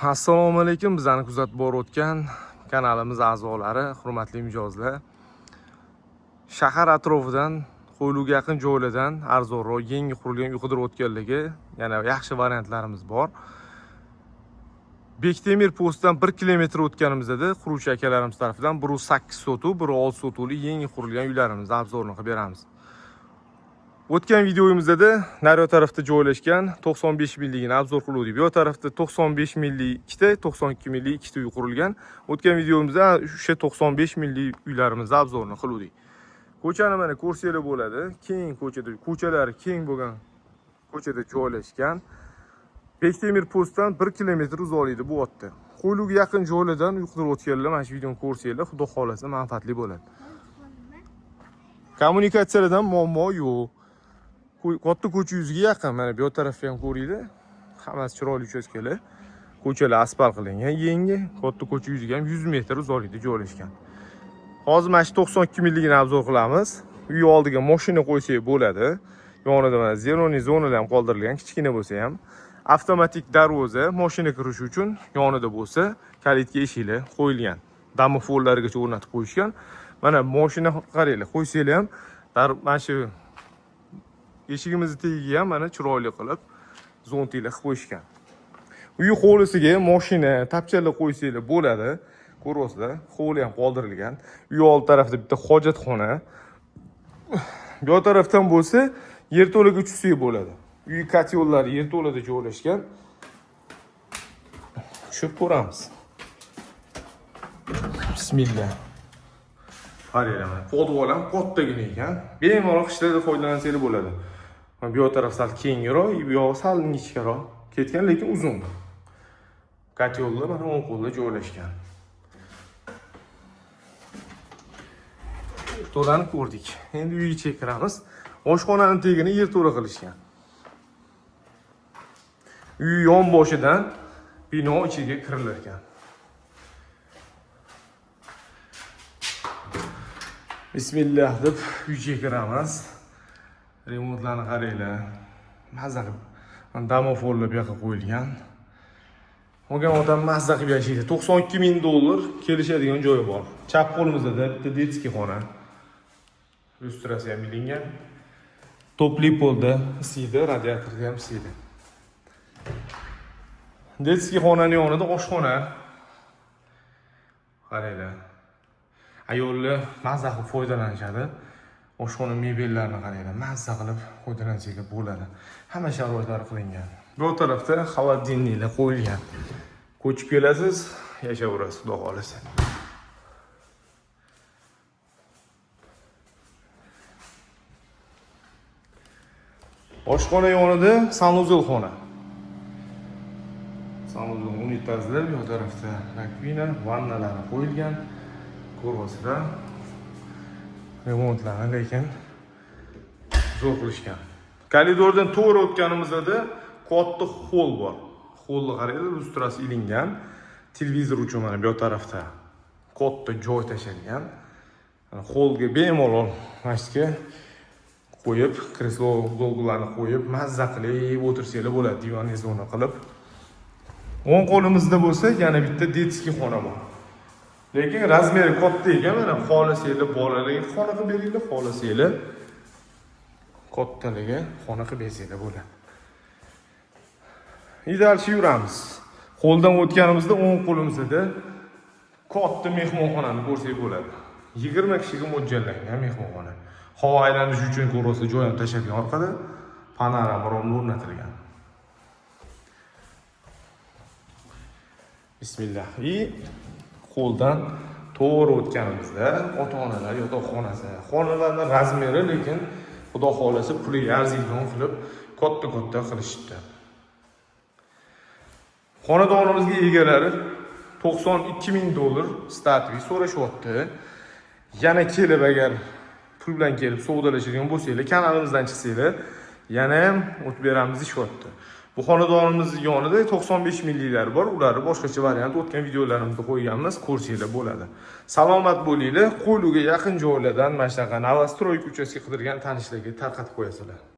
Assalomu alaykum, bizani kuzatib borayotgan kanalimiz a'zolari, hurmatli mijozlar. Shahar atrofidan, Qo'yliqqa yaqin joylardan arzonroq yangi qurilgan uy qidirayotganligi yana yaxshi variantlarimiz bor. Bektemir postdan 1 kilometr o'tganimizda quruvchi akalarimiz tarafidan 1.8 sotuv, 1.6 sotuvli yangi qurilgan uylarimizni обзор ini qilib beramiz. O'tgan videomizda naryo tarafda joylashgan 95 milligini обзор qiluvdik. Bu yoq tarafda 95 milli ikkita, 92 milli ikkita uy qurilgan. O'tgan videomizda o'sha 95 milli uylarimizni обзор ini qiluvdik. Ko'chani mana ko'rsanglar bo'ladi. Keng ko'chada, ko'chalari keng bo'lgan ko'chada joylashgan. Bektemir postdan 1 kilometr uzoqlikda bo'lyapti. Qo'yliqqa yaqin joylardan uy qidirayotganlar mana shu videoni ko'rsanglar, xudo xolasa manfaatli bo'ladi. Kommunikatsiyalardan muammo yo'q. Katta ko'cha yuziga yaqin, mana bu yoq tarafda ham ko'ringlar. Hammasi chiroyli uchastkalar. Ko'chalar asfalt qilingan, yangi. Katta ko'cha yuziga ham 100 metr uzoqlikda joylashgan. Hozir mana shu 92 milligini обзор qilamiz. Uy oldiga mashina qo'ysak bo'ladi. Yonida mana зеленый zonalar ham qoldirilgan, kichkina bo'lsa ham. Avtomatik darvoza, mashina kirishi uchun yonida bo'lsa, калитка eshiklar qo'yilgan. Domofonlargacha o'rnatib qo'yishgan. Mana mashina qaranglar, qo'ysanglar ham mana shu eshigimizni tagiga ham mana chiroyli qilib zontiklar qilib qo'yishgan. Uy hovlisiga mashina, tapchalar qo'ysanglar bo'ladi. Ko'ryapsizlar, hovli ham qoldirilgan. Uy oldi tarafida bitta hojatxona. Bu yoq tarafdan bo'lsa, yerto'laga tushsak bo'ladi. Uy котёл lari yerto'lada joylashgan. Tushib ko'ramiz. Bismillah. Qaranglar, mana podval ham kattagina ekan. Bemalol qishlarda foydalansanglar bo'ladi. Mana bu yoq taraf sal kengroq, bu yog'i sal ingichkaroq ketgan, lekin uzun. Котёл lar mana o'ng qo'lda joylashgan. To'lani ko'rdik. Endi uy ichiga kiramiz. Oshxonani tagini yerto'la qilishgan. Uy yon boshidan bino ichiga kirilar ekan. Bismillah deb uy ichiga kiramiz. Remontlarni qaranglar. Mazza qilib. Mana domofonlar bu yoqqa qo'yilgan. Olgan odam mazza qilib yashaydi. 92 ming dollar kelishadigan joyi bor. Chap qo'limizda bitta детский xona. Lyustrasi ham ilingan. Topli polda isiydi, radiatorda ham isiydi. Детский xonani yonida oshxona. Qaranglar. Ayollar mazza qilib foydalanishadi. Oshxona mebellarini qaranglar, mazza qilib foydalansanglar bo'ladi. Hamma sharoitlar qilingan. Bu tarafda холодильник lar qo'yilgan. Ko'chib kelasiz, yashayverasiz, xudo xolasa. Oshxona yonida санузел xona. Санузел unitazlar, bu tarafda раковина, vannalari qo'yilgan. Ko'ryapsizlar. Remontlarni lekin zo'r qilishgan. Koridordan to'g'ri o'tganimizda katta xoll bor. Xollni qaranglar, lustrasi ilingan. Televizor uchun mana bu tarafda katta joy tashlangan. Mana xollga bemalol mana shu yerga qo'yib, kreslo, dolg'ularni qo'yib, mazza qilib o'tirsanglar bo'ladi, divanli zona qilib. O'ng qo'limizda bo'lsa yana bitta детский xona bor. Lekin размер i katta ekan, mana xohlasanglar bolalarga xona qilib beringlar, xohlasanglar kattaliga xona qilib bersanglar bo'ladi. И дальше yuramiz. Qo'ldan o'tganimizda o'ng qo'limizda katta mehmonxonani ko'rsak bo'ladi. 20 kishiga mo'ljallangan mehmonxona. Havo aylanishi uchun ko'rsa joy ham tashalgan, orqada panorama romlar o'rnatilgan. Bismillah. И qo'ldan to'g'ri o'tganimizda ota-onalar yotoqxonasi. Xonalarning размер i lekin xudo xolasa puliga arziydigan qilib katta-katta qilishibdi. Xonadonimizga egalari 92 ming dollar статуй so'rashyapti. Yana kelib agar pul bilan kelib savdolashadigan bo'lsanglar, kanalimizdan chiqsanglar, yana ham o'tib beramiz deyishyapti. Bu xonadonimiz yonida 95 millilar bor. Ularni boshqacha variant o'tgan videolarimizda qo'yganmiz, ko'rsanglar bo'ladi. Salomat bo'linglar. Qo'yliqqa yaqin joylardan mana shunaqa новостройка uchastka qidirgan tanishlarga tarqatib qo'yasizlar.